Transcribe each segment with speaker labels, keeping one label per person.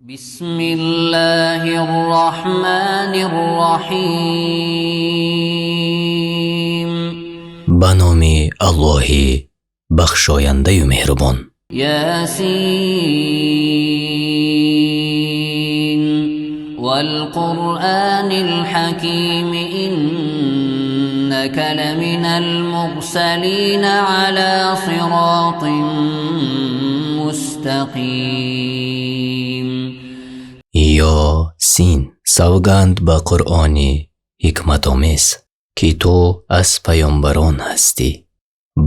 Speaker 1: بسم الله الرحمن الرحيم.
Speaker 2: Ба номи Аллоҳи бахшояндаю меҳрубон.
Speaker 1: يس والقرآن الحكيم، إنك لمن المرسلين على صراط مستقيم.
Speaker 2: Ёсин, савганд ба Қуръони ҳикматомез, ки ту аз паёмбарон ҳастӣ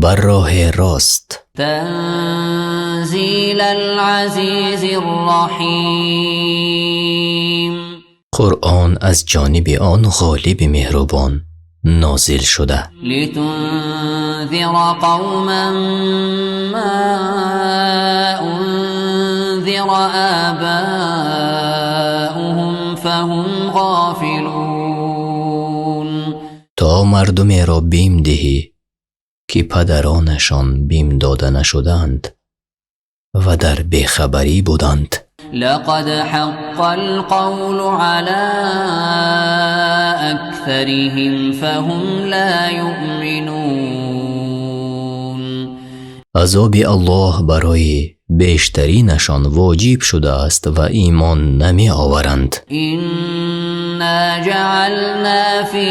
Speaker 2: бар роҳи рост.
Speaker 1: تنزيل العزيز الرحيم.
Speaker 2: Қуръон аз ҷониби он ғолиби меҳрубон нозил шуда.
Speaker 1: لتنذر قوما ما أنذر آباؤهم فهم غافلون.
Speaker 2: То мардумеро бим диҳӣ, ки падаронашон бим дода нашудаанд ва дар бехабарӣ буданд.
Speaker 1: لقد حق القول على أكثرهم فهم لا يؤمنون.
Speaker 2: Азоби Аллоҳ барои бештаринашон воҷиб шудааст ва имон намеоваранд.
Speaker 1: إنا جعلنا في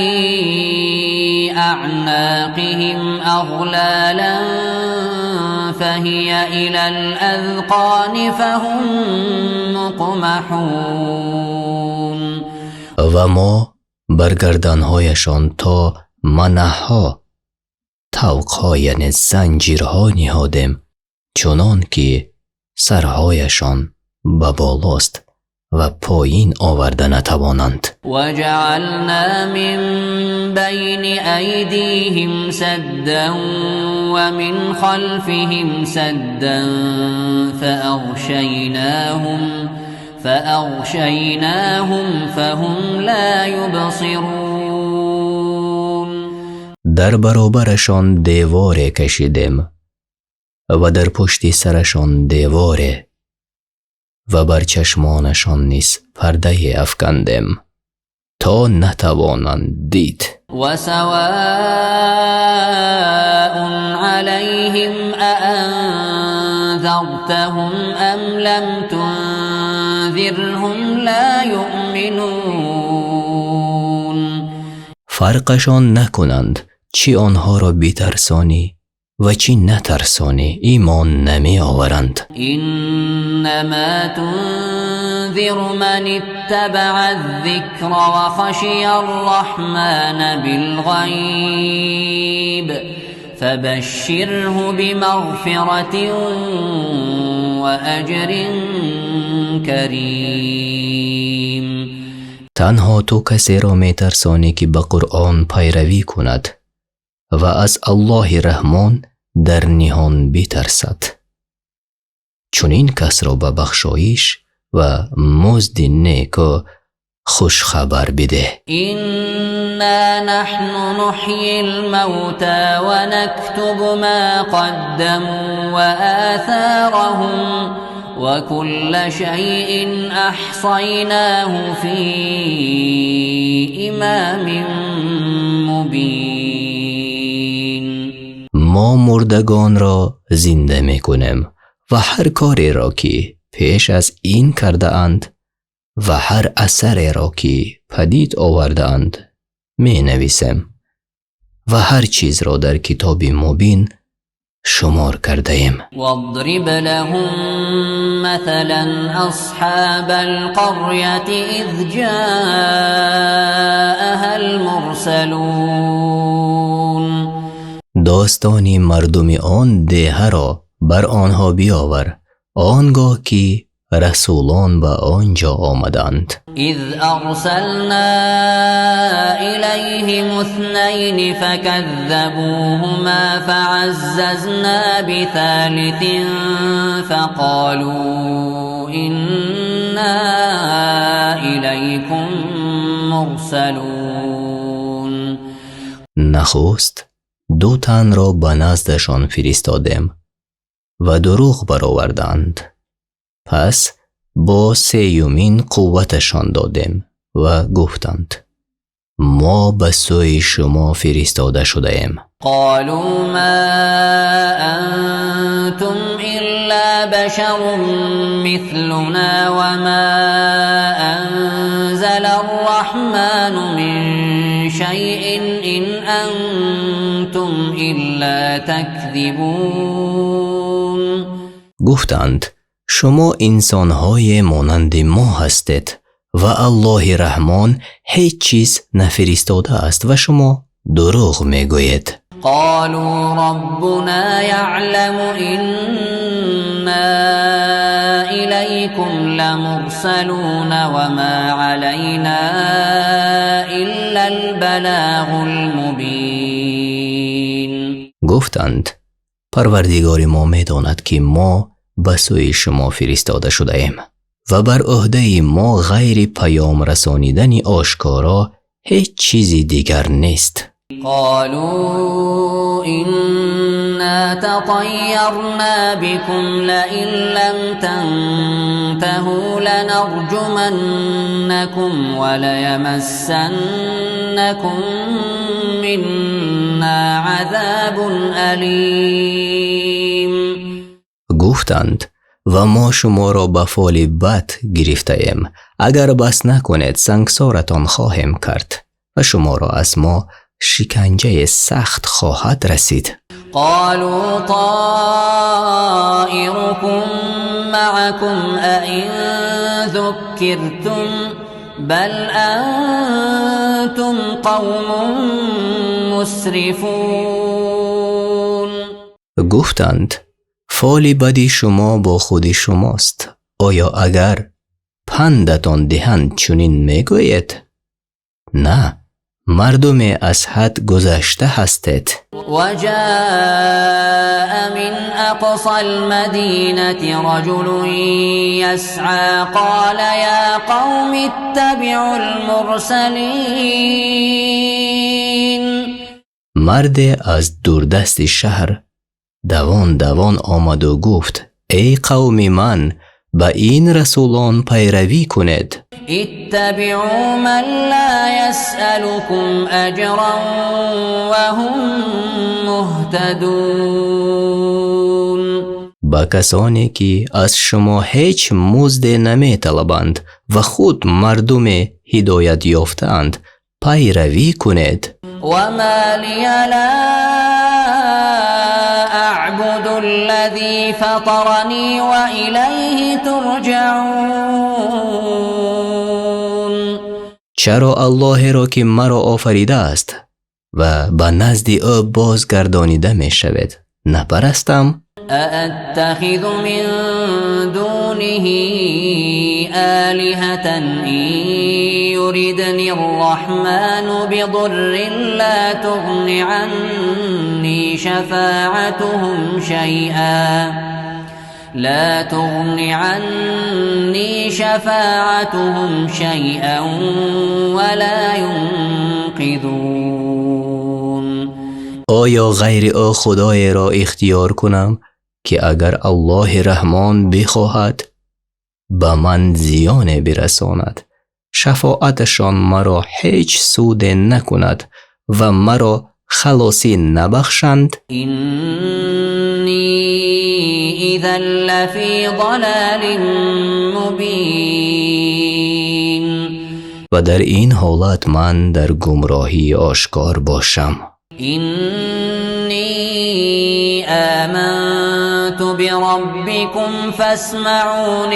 Speaker 1: أعناقهم أغلالا فهي إلى الأذقان فهم مقمحون.
Speaker 2: Ва мо бар гарданҳояшон то манаҳҳо тавқҳо, яъне занҷирҳо ниҳодем, чунон ки сарҳояшон ба болост ва поин оварда натавонанд.
Speaker 1: وجعلنا من بين أيديهم سدا ومن خلفهم سدا فأغشيناهم فهم لا يبصرون.
Speaker 2: Дар баробарашон деворе кашидем ва дар пушти сарашон деворе ва бар чашмонашон низ пардае афкандем, то натавонанд дид.
Speaker 1: وسواء عليهم أأنذرتهم أم لم تنذرهم لا يؤمنون.
Speaker 2: Фарқашон накунанд, чӣ онҳоро битарсонӣ ва чӣ натарсонӣ, имон намеоваранд.
Speaker 1: إنما تنذر من اتبع الذكر وخشي الرحمن بالغيب، فبشره بمغفرة وأجر كريم.
Speaker 2: Танҳо ту касеро метарсонӣ, ки ба Қуръон пайравӣ кунад ва аз Аллоҳи Раҳмон дар ниҳон битарсад. Чунин касро ба бахшоиш ва музди неку хушхабар бидеҳ.
Speaker 1: إنا نحن نحيي الموتى ونكتب ما قدموا وآثارهم، وكل شيء أحصيناه في إمام مبين.
Speaker 2: Мо мурдагонро зинда мекунем ва ҳар кореро, ки пеш аз ин кардаанд, ва ҳар асареро, ки падид овардаанд, менависем ва ҳар чизро дар китоби мубин шумор кардаем.
Speaker 1: واضرب لهم مثلا أصحاب القرية إذ جاءها المرسلون.
Speaker 2: Достони мардуми он деҳаро бар онҳо биёвар, он гоҳ ки расулон ба он ҷо омаданд.
Speaker 1: إذ أرسلنا إليهم اثنين فكذبوهما فعززنا بثالث فقالوا إنا إليكم مرسلون.
Speaker 2: Нахуст ду танро ба наздашон фиристодем ва дурӯғ бароварданд, пас Бо сеюмин қувваташон додем ва гуфтанд: Мо ба сӯи шумо фиристода шудаем.
Speaker 1: Қолӯ мо антум иллo башарун мислуно ва мо анзалар-раҳмону мин шайъин ин антум иллo такзибун.
Speaker 2: Гуфтанд: Шумо инсонҳои монанди мо ҳастед ва Аллоҳи Раҳмон ҳеҷ чиз нафиристодааст ва шумо дурӯғ мегӯед.
Speaker 1: Қолӯ роббуно яъламу инно илайкум ламурсалун ва мо алайно иллал балоғул мубин.
Speaker 2: Гуфтанд: Парвардигори мо медонад, ки мо ба сӯи шумо фиристода шудаем ва бар уҳдаи мо ғайр аз паём расонидани ошкоро ҳеҷ чизи дигар нест.
Speaker 1: Қолӯ инно татайярно бикум лаин лам тантаҳу ланарҷуманнакум ва лаямассаннакум минно азобун алим.
Speaker 2: Гуфтанд: ва мо шуморо ба фоли бад гирифтаем. Агар бас накунед, сангсоратон хоҳем кард ва шуморо аз мо шиканҷаи сахт хоҳад расид.
Speaker 1: Қолӯ тоирукум маъакум аин зуккиртум бал антум қавмун мусрифун.
Speaker 2: Гуфтанд: фоли бади шумо бо худи шумост. Оё агар пандатон диҳанд чунин мегӯед? На, мардуме аз ҳад гузашта ҳастед.
Speaker 1: Ва ҷаа мин ақсал мадинати раҷулун ясъо қола ё қавми иттабиъул мурсалин.
Speaker 2: Марде аз дурдасти шаҳр давон давон омад ва гуфт: эй қавми ман, ба ин расулон пайравӣ кунед.
Speaker 1: Иттабиъу ман ло ясъалукум аҷран ва ҳум муҳтадун.
Speaker 2: Ба касоне ки аз шумо ҳеҷ музде наметалабанд ва худ мардуми ҳидоят ёфтаанд пайравӣ кунед.
Speaker 1: Ва мо лия ло аъбуду аллазӣ фатаранӣ ва илайҳи турҷаун.
Speaker 2: Чаро Аллоҳеро ки маро офаридааст ва ба назди ӯ бозгардонида мешавед напарастам?
Speaker 1: Ааттахизу мин дуниҳи олиҳатан ин юриднир-раҳману бидуррин ло туғни аннӣ шафоатуҳум шайан ла туғни аннӣ шафоатуҳум шайан ва ло юнқизун.
Speaker 2: Оё ғайри ӯ худоеро ихтиёр кунам ки агар Аллоҳи Раҳмон бихоҳад ба ман зиёне бирасонад, шафоаташон маро ҳеҷ суде накунад ва маро халосӣ набахшанд?
Speaker 1: Иннӣ изан лафӣ залолин мубин.
Speaker 2: Ва дар ин ҳолат ман дар гумроҳии ошкор бошам.
Speaker 1: Иннӣ оманту бироббикум фасмаъун.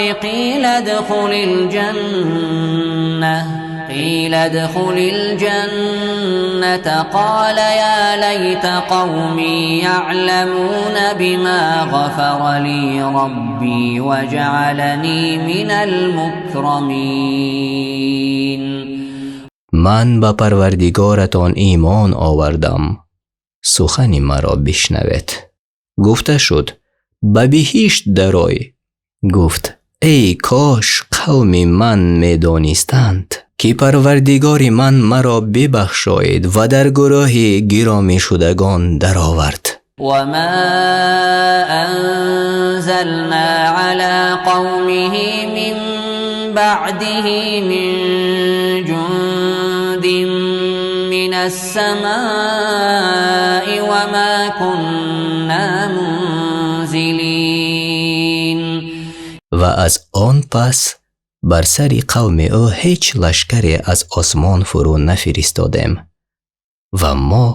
Speaker 1: Қила адхулил ҷанната қола ё лайта қавмӣ яъламуна бима ғафара лӣ роббӣ ва ҷаъаланӣ минал мукрамин.
Speaker 2: Ман ба Парвардигоратон имон овардам, сухани маро бишнавед. Гуфта шуд: ба биҳишт дарой. Гуфт: эй кош қавми ман медонистанд ки Парвардигори ман маро бибахшоид ва дар гурӯҳи гиромишудагон даровард.
Speaker 1: Ва мо анзално ало қавмиҳи мин بعده من جند من السماء وما كنا منزلين.
Speaker 2: Ва аз он пас бар сари қавми ӯ ҳеҷ лашкаре аз осмон фурӯ нафиристодем ва мо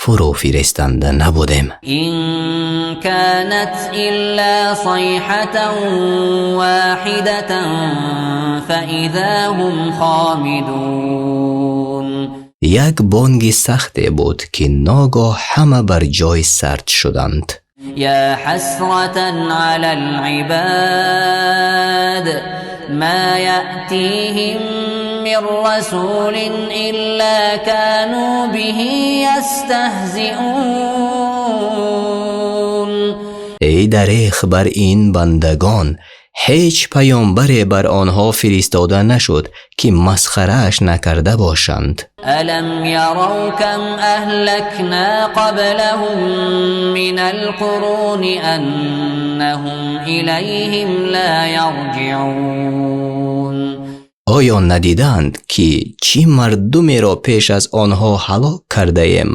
Speaker 2: фурӯ фиристанда набудем.
Speaker 1: إن كانت إلا صيحة واحدة فإذا هم خامدون.
Speaker 2: Як бонги сахте буд, ки ногоҳ ҳама бар ҷой сард шуданд.
Speaker 1: يا حسرة على العباد ما يأتيهم من رسول إلا كانوا به يستهزئون.
Speaker 2: Эй дареғ бар ин бандагон, ҳеҷ паёмбаре бар онҳо фиристода нашуд, ки масхарааш накарда бошанд.
Speaker 1: ألم يروا كم أهلكنا قبلهم من القرون أنهم إليهم لا يرجعون.
Speaker 2: Оё надиданд, ки чӣ мардумеро пеш аз онҳо ҳалок кардаем,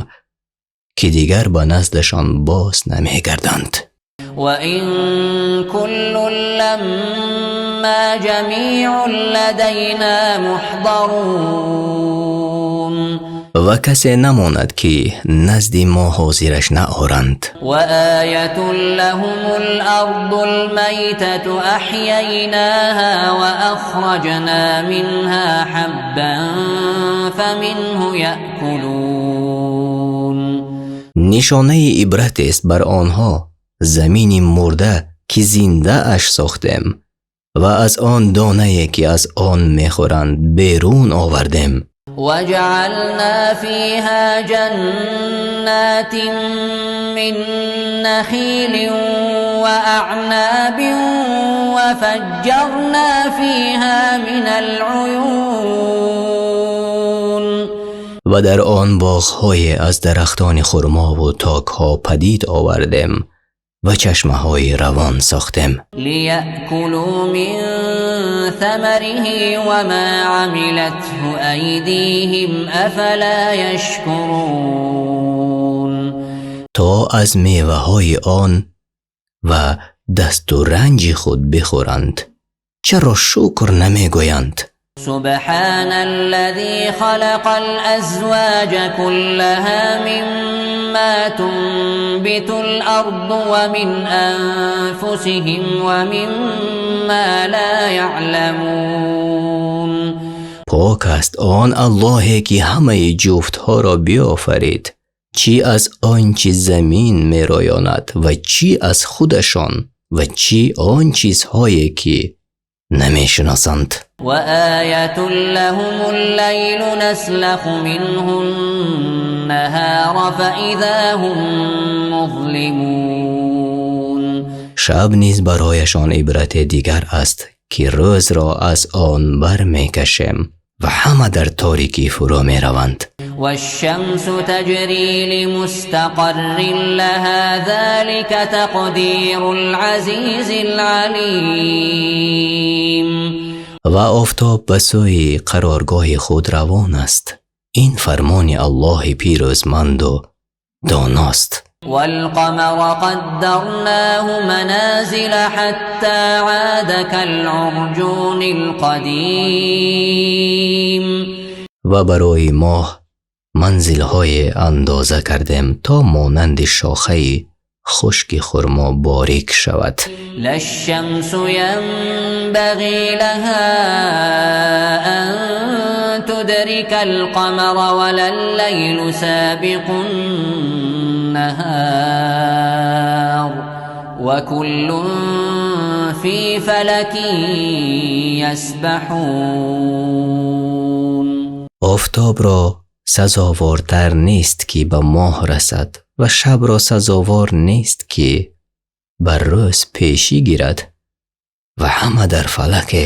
Speaker 2: ки дигар ба наздашон боз намегарданд?
Speaker 1: وإن كل لما جميع لدينا محضرون.
Speaker 2: Ва касе намонад, ки назди мо ҳозираш наоранд.
Speaker 1: وآية لهم الأرض الميتة أحييناها وأخرجنا منها حبا فمنه يأكلون.
Speaker 2: Нишонаи ибратест бар онҳо замини мурда, ки зиндааш сохтем ва аз он донае, ки аз он мехӯранд, берун овардем.
Speaker 1: وجعلنا فيها جنات من نخيل وأعناب وفجرنا فيها من العيون.
Speaker 2: Ва дар он боғҳое аз дарахтони хурмову токҳо падид овардем ва чашмаҳои равон сохтем.
Speaker 1: ليأكلوا من ثمره وما عملته أيديهم أفلا يشكرون.
Speaker 2: То аз меваҳои он ва дасту ранҷи худ бихӯранд. Чаро шукр намегӯянд?
Speaker 1: سبحان الذي خلق الأزواج كلها مما تنبت الأرض ومن أنفسهم ومما لا يعلمون.
Speaker 2: Пок аст он Аллоҳе, ки ҳамаи ҷуфтҳоро биёфарид, чӣ аз он чи замин мероёнад ва чӣ аз худашон ва чӣ он чизҳое, ки намешиносанд.
Speaker 1: وآية لهم الليل نسلخ منه النهار فإذا هم مظلمون.
Speaker 2: Шаб низ барояшон ибрате дигар аст, ки рӯзро аз он бармекашем ва ҳама дар торикӣ фурӯ мераванд.
Speaker 1: والشمس تجري لمستقر لها ذلك تقدير العزيز العليم.
Speaker 2: Ва офтоб ба сӯи қароргоҳи худ равон аст. Ин фармони Аллоҳи пирӯзманду доност.
Speaker 1: والقمر قدرناه منازل حتى عاد كالعرجون القديم.
Speaker 2: Ва барои моҳ манзилҳое андоза кардем, то монанди шохаи хушки хурмо борик шавад.
Speaker 1: لا الشمس ينبغي لها أن تدرك القمر ولا الليل سابق النهار وكل في فلك يسبحون.
Speaker 2: Офтобро сазовортар нест, ки ба моҳ расад, ва шабро сазовор нест, ки ба рӯз пешӣ гирад, ва ҳама дар фалаке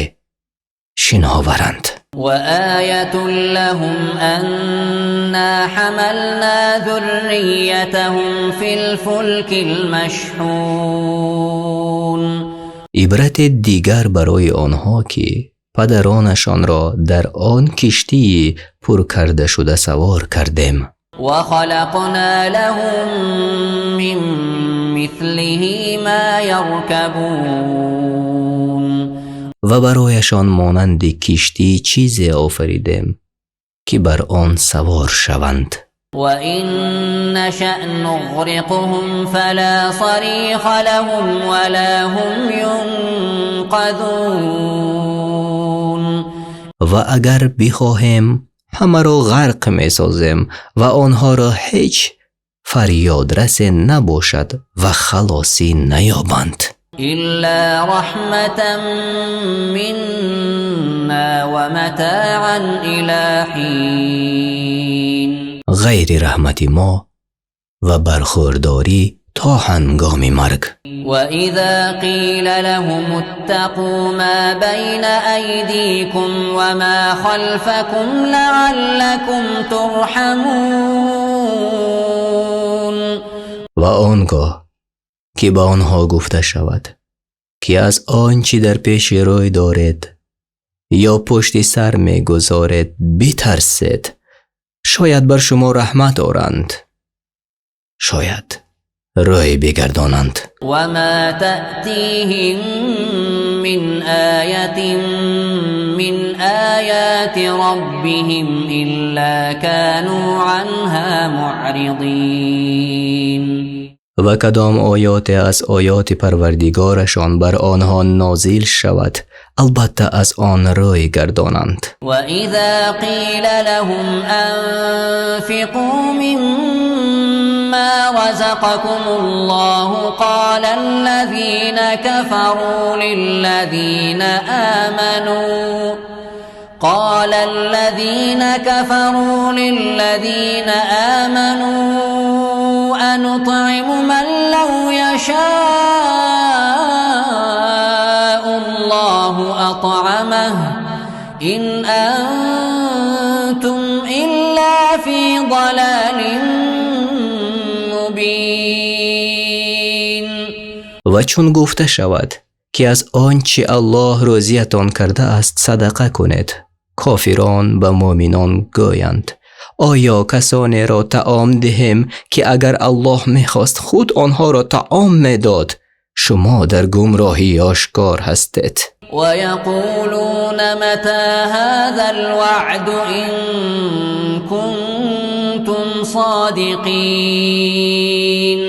Speaker 2: шиноваранд.
Speaker 1: وآية لهم أنا حملنا ذريتهم في الفلك المشحون.
Speaker 2: Ибрате дигар барои онҳо, ки Падаронашонро дар он киштии пур карда шуда савор кардем.
Speaker 1: وخلقنا لهم من مثله ما يركبون.
Speaker 2: Ва барояшон монанди киштӣ чизе офаридем, ки бар он савор шаванд.
Speaker 1: وإن نشأ نغرقهم فلا صريخ لهم ولا هم ينقذون.
Speaker 2: Ва агар бихоҳем, ҳамаро ғарқ месозем ва онҳоро ҳеҷ фарёдрасе набошад ва халосӣ наёбанд.
Speaker 1: إلا رحمة منا ومتاعا إلى حين.
Speaker 2: Ғайри раҳмати мо ва бархӯрдорӣ то ҳангоми марг.
Speaker 1: وإذا قيل لهم اتقوا ما بين أيديكم وما خلفكم لعلكم ترحمون.
Speaker 2: Ва он гоҳ ки ба онҳо гуфта шавад, ки аз он чӣ дар пеши рӯй доред ё пушти сар мегузоред битарсед, шояд бар шумо раҳмат оранд, шояд рӯй бигардонанд.
Speaker 1: وما تأتيهم من آية من آيات ربهم إلا كانوا عنها معرضين.
Speaker 2: Ва кадом оёте аз оёти Парвардигорашон бар онҳо нозил шавад, албатта аз он рӯй гардонанд.
Speaker 1: وإذا قيل لهم أنفقوا مما رزقكم الله قال الذين كفروا للذين آمنوا أنطعم من لو يشاء الله أطعمه إن أنتم إلا في ضلال مبين.
Speaker 2: Ва чун гуфта шавад, ки аз он чӣ Аллоҳ рӯзиятон кардааст садақа кунед, кофирон ба муъминон гӯянд: оё касонеро таом диҳем, ки агар Аллоҳ мехост, худ онҳоро таом медод? Шумо дар гумроҳии ошкор ҳастед.
Speaker 1: ويقولون متى هذا الوعد إن كنتم صادقين.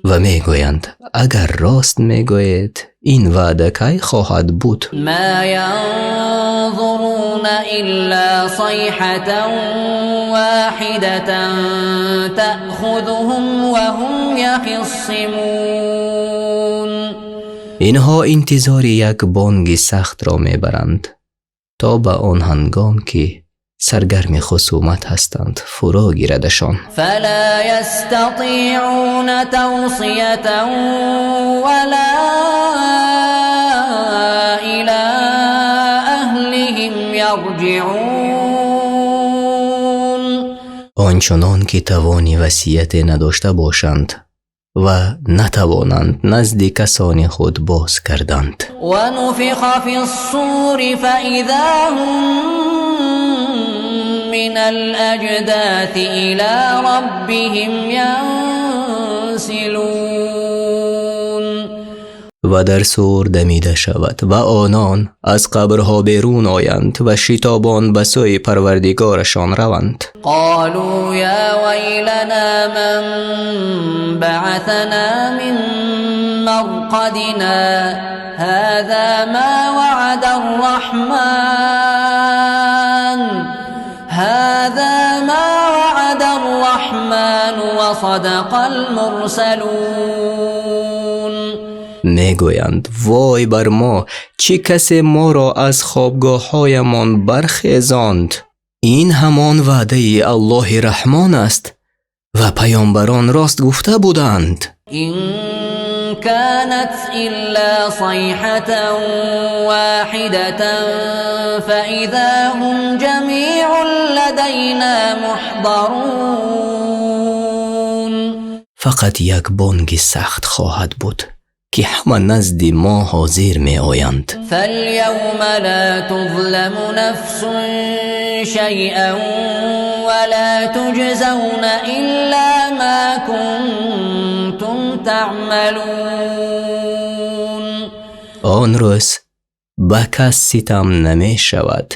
Speaker 2: Ва мегӯянд: агар рост мегӯед, ин ваъда кай хоҳад буд?
Speaker 1: ما ينظرون إلا صيحة واحدة تأخذهم وهم يخصمون.
Speaker 2: Инҳо интизори як бонги сахтро мебаранд, то ба он ҳангом ки саргарми хусумат ҳастанд, фурӯ гирадашон.
Speaker 1: فلا يستطيعون توصية ولا إلى أهلهم يرجعون.
Speaker 2: Он чунон ки тавони васияте надошта бошанд ва натавонанд назди касони худ боз гарданд.
Speaker 1: ونفخ في الصور فإذا هم من الأجداث إلى ربهم ينسلون.
Speaker 2: Ва дар сур дамида шавад ва онон аз қабрҳо берун оянд ва шитобон ба сӯи Парвардигорашон раванд.
Speaker 1: قالوا يا ويلنا من بعثنا من مرقدنا هذا ما وعد الرحمن هذا ما وعد الرحمن وصدق المرسلون.
Speaker 2: Мегӯянд: вой бар мо, чӣ касе моро аз хобгоҳҳоямон бархезонд? Ин ҳамон ваъдаи Аллоҳи Раҳмон аст ва паёмбарон рост гуфта буданд.
Speaker 1: إن كانت إلا صيحة واحدة فإذا هم جميع لدينا محضرون.
Speaker 2: Фақат як бонги сахт хоҳад буд, ки ки ҳама назди мо ҳозир меоянд.
Speaker 1: فاليوم لا تظلم نفس شيئا ولا تجزون إلا ما كنتم تعملون.
Speaker 2: Он рӯз ба кас ситам намешавад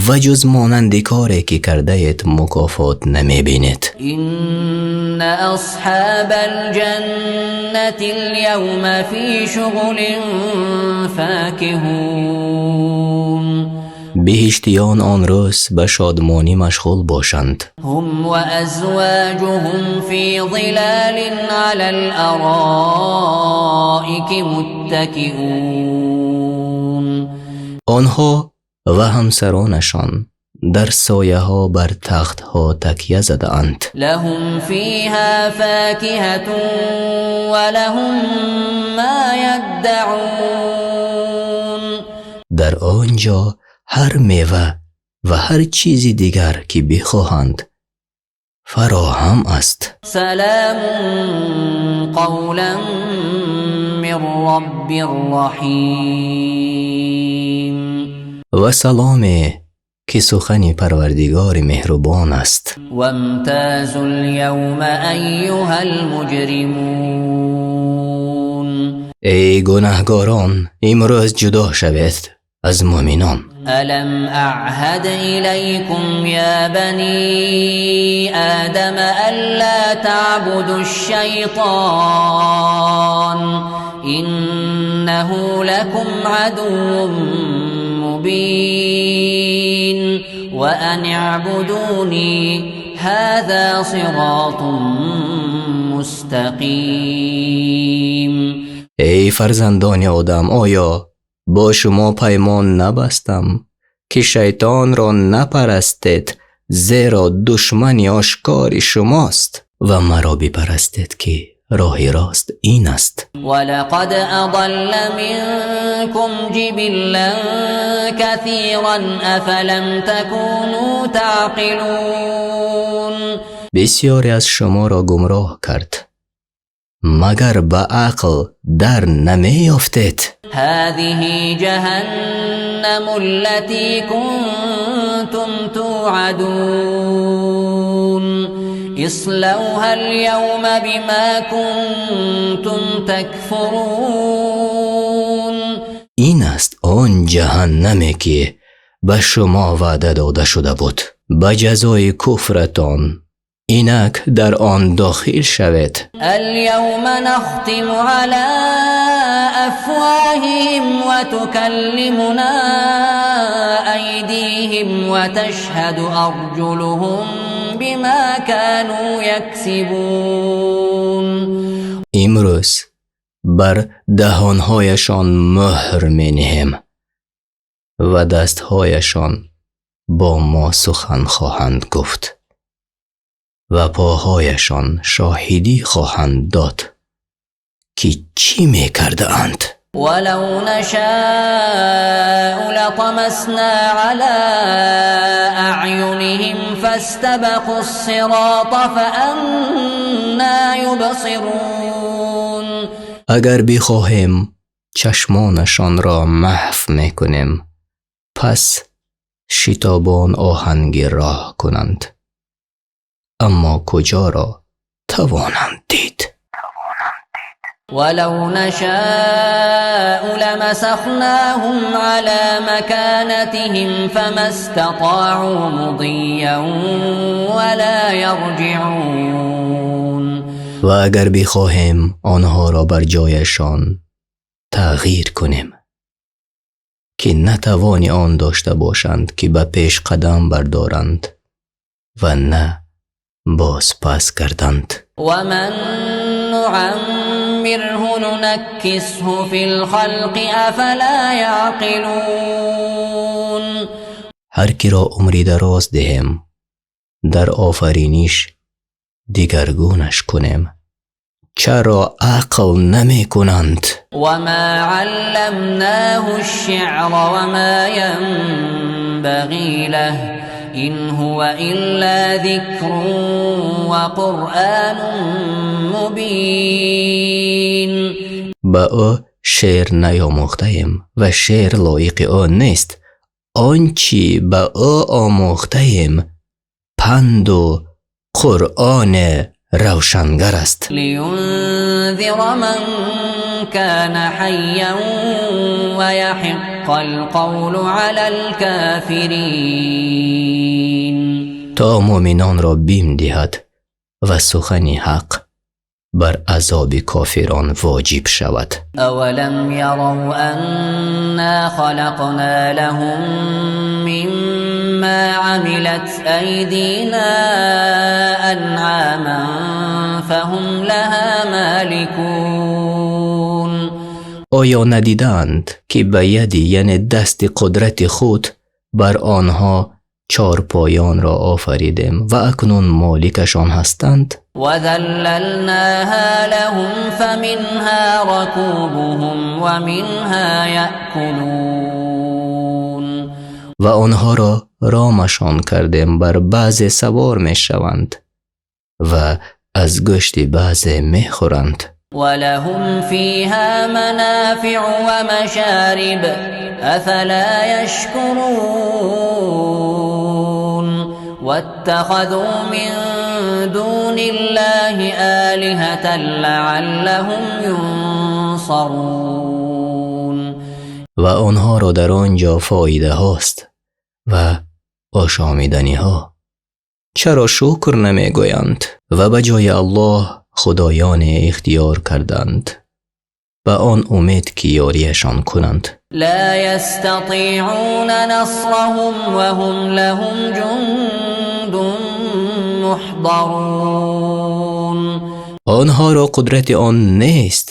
Speaker 2: ва ҷуз монанди коре ки кардаед мукофот намебинед.
Speaker 1: إن أصحاب الجنة اليوم في شغل فاكهون.
Speaker 2: Биҳиштиён он рӯз ба шодмонӣ машғул бошанд.
Speaker 1: هم وأزواجهم في ظلال على الأرائك متكئون.
Speaker 2: Онҳо ва ҳамсаронашон дар сояҳо бар тахтҳо такя задаанд.
Speaker 1: لهم فيها فاكهة ولهم ما يدعون.
Speaker 2: Дар он ҷо ҳар мева ва ҳар чизи дигар ки бихоҳанд фароҳам аст.
Speaker 1: سلام قولا من رب رحيم.
Speaker 2: Ва саломе ки сухани Парвардигори меҳрубон аст.
Speaker 1: وامتازوا اليوم أيها المجرمون.
Speaker 2: Эй гунаҳгорон, имрӯз ҷудо шавед аз муъминон.
Speaker 1: ألم أعهد إليكم يا بني آدم ألا تعبدوا الشيطان إنه لكم عدو مبين وأن اعبدوني هذا صراط مستقيم.
Speaker 2: Эй фарзандони Одам, оё бо шумо паймон набастам, ки шайтонро напарастед, зеро душмани ошкори шумост, ва маро бипарастед, ки роҳи рост ин аст?
Speaker 1: ولقد أضل منكم جبلا كثيرا أفلم تكونوا تعقلون.
Speaker 2: Бисёре аз шуморо гумроҳ кард, магар ба ақл дар намеёфтед?
Speaker 1: هذه جهنم التي كنتم توعدون اصلوها اليوم بما كنتم تكفرون.
Speaker 2: Ин аст он ҷаҳаннаме, ки ба шумо ваъда дода шуда буд. Ба ҷазои куфратон инак дар он дохил шавед.
Speaker 1: اليوم نختم على أفواههم وتكلمنا أيديهم وتشهد أرجلهم بما كانوا يكسبون.
Speaker 2: Имрӯз бар даҳонҳояшон мӯҳр мениҳем ва дастҳояшон бо мо сухан хоҳанд гуфт ва поҳояшон шоҳидӣ хоҳанд дод, ки чӣ мекардаанд.
Speaker 1: ولو نشاء لطمسنا على أعينهم فاستبقوا الصراط فأنى يبصرون.
Speaker 2: Агар бихоҳем, чашмонашонро маҳв мекунем, пас шитобон оҳанги роҳ кунанд, аммо куҷоро тавонанд дид?
Speaker 1: ولو نشاء لمسخناهم على مكانتهم فما استطاعوا مضيا ولا يرجعون.
Speaker 2: Ва агар бихоҳем, онҳоро бар ҷояшон тағйир кунем, ки на тавони он дошта бошанд, ки ба пеш қадам бардоранд ва на бозпас гарданд.
Speaker 1: ومن نعمره ننكسه في الخلق أفلا يعقلون.
Speaker 2: Ҳар киро умри дароз диҳем, дар офариниш дигаргунаш кунем, чаро ақл намекунанд?
Speaker 1: وما علمناه الشعر وما ينبغي له إن هو إلا ذكر وقرآن مبين.
Speaker 2: Ба ӯ шеър наомӯхтаем ва шеър лоиқи ӯ нест. Он чи ба ӯ омӯхтаем панду Қуръони равшангар аст.
Speaker 1: لينذر من كان حيا ويحق القول على الكافرين.
Speaker 2: То мӯъминонро бим диҳад ва сухани ҳақ бар азоби кофирон воҷиб шавад.
Speaker 1: أولم يروا أنا خلقنا لهم مما عملت أيدينا أنعاما فهم لها مالكون.
Speaker 2: Оё надидаанд, ки ба яди, яъне дасти қудрати худ бар онҳо чорпоёнро офаридем ва акнун моликашон ҳастанд?
Speaker 1: وذللناها لهم فمنها ركوبهم ومنها يأكلون.
Speaker 2: Ва онҳоро ромашон кардем, бар баъзе савор мешаванд ва аз гӯшти баъзе мехӯранд.
Speaker 1: ولهم فيها منافع ومشارب أفلا يشكرون. واتخذوا من دون الله آلهة لعلهم ينصرون.
Speaker 2: Ва онҳоро дар он ҷо фоидаҳост ва ошомиданиҳо. Чаро шукр намегӯянд? Ва ба ҷои Аллоҳ худоёне ихтиёр карданд ба он умед, ки ёрияшон кунанд.
Speaker 1: لا يستطيعون نصرهم وهم لهم جند محضرون.
Speaker 2: Онҳоро қудрати он нест,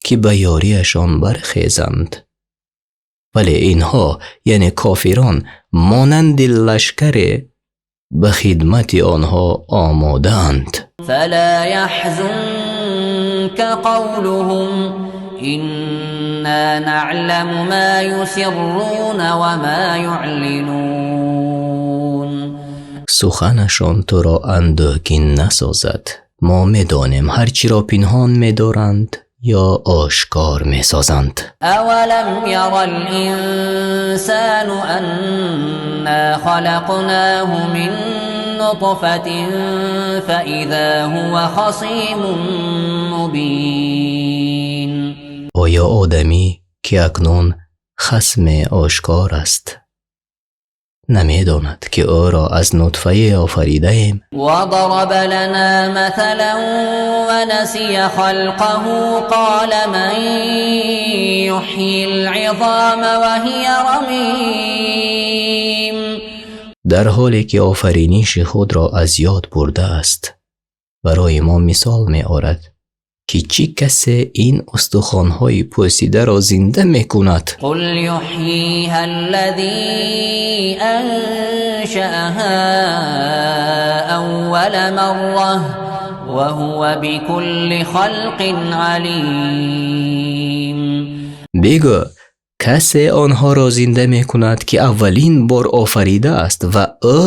Speaker 2: ки ба ёрияшон бархезанд, вале инҳо, яъне кофирон, монанди лашкаре ба хидмати онҳо омодаанд.
Speaker 1: فلا يحزنك قولهم إنا نعلم ما يسرون وما يعلنون.
Speaker 2: Суханашон туро андӯҳгин насозад. Мо медонем ҳар чиро пинҳон медоранд ё ошкор месозанд.
Speaker 1: أولم ير الإنسان أنا خلقناه من نطفة فإذا هو خصيم مبين.
Speaker 2: Оё одамӣ, ки акнун хасме ошкор аст, намедонад, ки ӯро аз нутфае офаридаем?
Speaker 1: وضرب لنا مثلا ونسي خلقه قال من يحيي العظام وهي رميم.
Speaker 2: Дар ҳоле ки офариниши худро аз ёд бурдааст, барои мо мисол меорад, ки чӣ касе ин устухонҳои пӯсидаро зинда мекунад?
Speaker 1: قل يحييها الذي أنشأها أول مرة وهو بكل خلق عليم.
Speaker 2: Бигӯ: касе онҳоро зинда мекунад, ки аввалин бор офаридааст, ва ӯ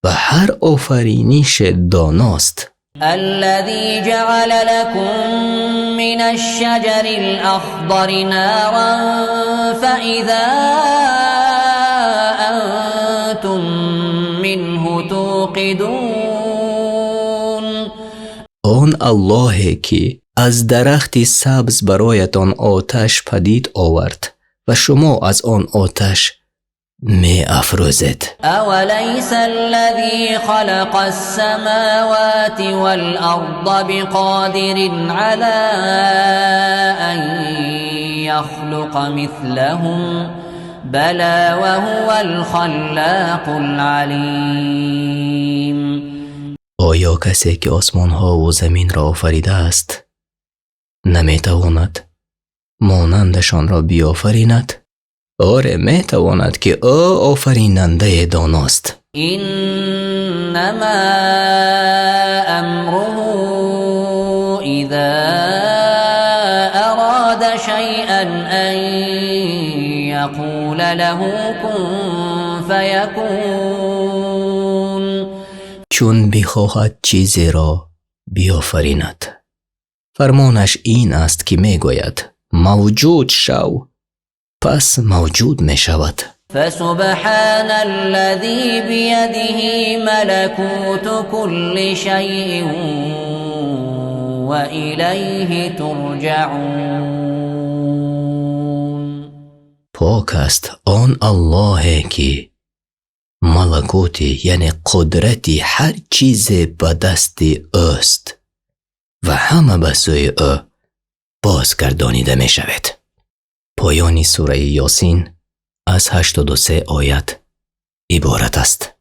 Speaker 2: ба ҳар офаринише доност.
Speaker 1: الذي جعل لكم من الشجر الأخضر نارا فإذا أنتم منه توقدون.
Speaker 2: Он Аллоҳе, ки аз дарахти сабз бароятон оташ падид овард ва шумо аз он оташ меафрӯзед.
Speaker 1: أوليس الذي خلق السماوات والأرض بقادر على أن يخلق مثلهم بلى وهو الخلاق العليم.
Speaker 2: Оё касе, ки осмонҳову заминро офаридааст, наметавонад монандашонро биёфаринад? Оре, метавонад, ки ӯ офаринандаи доност.
Speaker 1: إنما أمره إذا أراد شيئا أن يقول له كن فيكون.
Speaker 2: Чун бихоҳад чизеро биёфаринад, Фармонаш ин аст, ки мегӯяд: мавҷуд шав, пас мавҷуд мешавад.
Speaker 1: فسبحان الذي بيده ملكوت كل شيء وإليه ترجعون.
Speaker 2: Пок аст он Аллоҳе, ки малакути, яъне қудрати ҳар чизе ба дасти ӯст ва ҳама ба сӯи ӯ бозгардонида мешавед. Поёни сураи Ёсин аз 83 оят иборат аст.